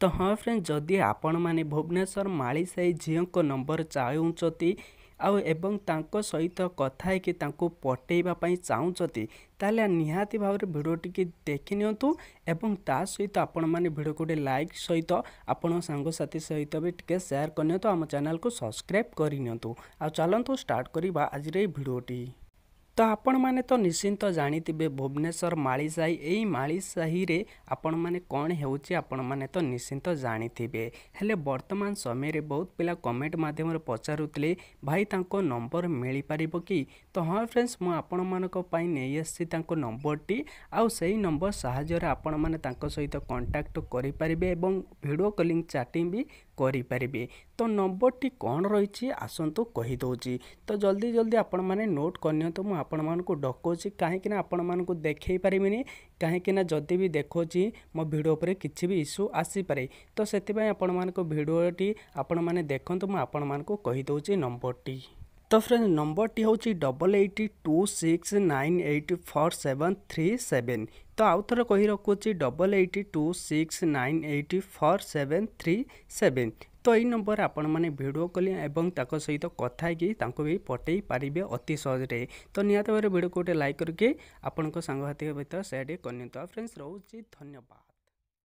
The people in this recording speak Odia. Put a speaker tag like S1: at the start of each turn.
S1: ତ ହଁ ଫ୍ରେଣ୍ଡ, ଯଦି ଆପଣମାନେ ଭୁବନେଶ୍ୱର ମାଳିସାହି ଝିଅଙ୍କ ନମ୍ବର ଚାହୁଁଛନ୍ତି ଆଉ ଏବଂ ତାଙ୍କ ସହିତ କଥା ହେଇକି ତାଙ୍କୁ ପଟେଇବା ପାଇଁ ଚାହୁଁଛନ୍ତି, ତାହେଲେ ନିହାତି ଭାବରେ ଭିଡ଼ିଓଟିକି ଦେଖିନିଅନ୍ତୁ ଏବଂ ତା ସହିତ ଆପଣମାନେ ଭିଡ଼ିଓକୁ ଗୋଟେ ଲାଇକ୍ ସହିତ ଆପଣ ସାଙ୍ଗସାଥି ସହିତ ବି ଟିକେ ସେୟାର କରିନିଅନ୍ତୁ, ଆମ ଚ୍ୟାନେଲକୁ ସବସ୍କ୍ରାଇବ୍ କରିନିଅନ୍ତୁ। ଆଉ ଚାଲନ୍ତୁ ଷ୍ଟାର୍ଟ କରିବା ଆଜିର ଏଇ ଭିଡ଼ିଓଟି। ତ ଆପଣମାନେ ତ ନିଶ୍ଚିନ୍ତ ଜାଣିଥିବେ ଭୁବନେଶ୍ୱର ମାଳିସାହି, ଏଇ ମାଳିସାହିରେ ଆପଣମାନେ କ'ଣ ହେଉଛି ଆପଣମାନେ ତ ନିଶ୍ଚିନ୍ତ ଜାଣିଥିବେ। ହେଲେ ବର୍ତ୍ତମାନ ସମୟରେ ବହୁତ ପିଲା କମେଣ୍ଟ ମାଧ୍ୟମରେ ପଚାରୁଥିଲେ, ଭାଇ ତାଙ୍କ ନମ୍ବର ମିଳିପାରିବ କି? ତ ହଁ ଫ୍ରେଣ୍ଡସ୍, ମୁଁ ଆପଣମାନଙ୍କ ପାଇଁ ନେଇ ଆସିଛି ତାଙ୍କ ନମ୍ବରଟି, ଆଉ ସେଇ ନମ୍ବର ସାହାଯ୍ୟରେ ଆପଣମାନେ ତାଙ୍କ ସହିତ କଣ୍ଟାକ୍ଟ କରିପାରିବେ ଏବଂ ଭିଡ଼ିଓ କଲିଂ ଚାଟିଂ ବି କରିପାରିବେ। ତ ନମ୍ବରଟି କ'ଣ ରହିଛି ଆସନ୍ତୁ କହିଦେଉଛି। ତ ଜଲ୍ଦି ଜଲ୍ଦି ଆପଣମାନେ ନୋଟ୍ କରିନିଅନ୍ତୁ। ମୁଁ ଆପଣମାନଙ୍କୁ ଡକାଉଛି କାହିଁକିନା ଆପଣମାନଙ୍କୁ ଦେଖାଇ ପାରିବିନି, କାହିଁକିନା ଯଦି ବି ଦେଖାଉଛି ମୋ ଭିଡ଼ିଓ ଉପରେ କିଛି ବି ଇସ୍ୟୁ ଆସିପାରେ। ତ ସେଥିପାଇଁ ଆପଣମାନଙ୍କ ଭିଡ଼ିଓଟି ଆପଣମାନେ ଦେଖନ୍ତୁ, ମୁଁ ଆପଣମାନଙ୍କୁ କହିଦେଉଛି ନମ୍ବରଟି। ତ ଫ୍ରେଣ୍ଡ, ନମ୍ବରଟି ହେଉଛି 8826984737। ତ ଆଉ ଥରେ କହି ରଖୁଛି, 8826984737। ତ ଏଇ ନମ୍ବରରେ ଆପଣମାନେ ଭିଡ଼ିଓ କଲିଂ ଏବଂ ତାଙ୍କ ସହିତ କଥା ହେଇକି ତାଙ୍କୁ ବି ପଠେଇ ପାରିବେ ଅତି ସହଜରେ। ତ ନିହାତି ଭାବରେ ଭିଡ଼ିଓକୁ ଗୋଟେ ଲାଇକ୍ କରିକି ଆପଣଙ୍କ ସାଙ୍ଗସାଥିଙ୍କ ଭିତରେ ସେୟାର ଟିକେ କରିନିଅନ୍ତୁ। ଆଉ ଫ୍ରେଣ୍ଡସ୍ ରହୁଛି, ଧନ୍ୟବାଦ।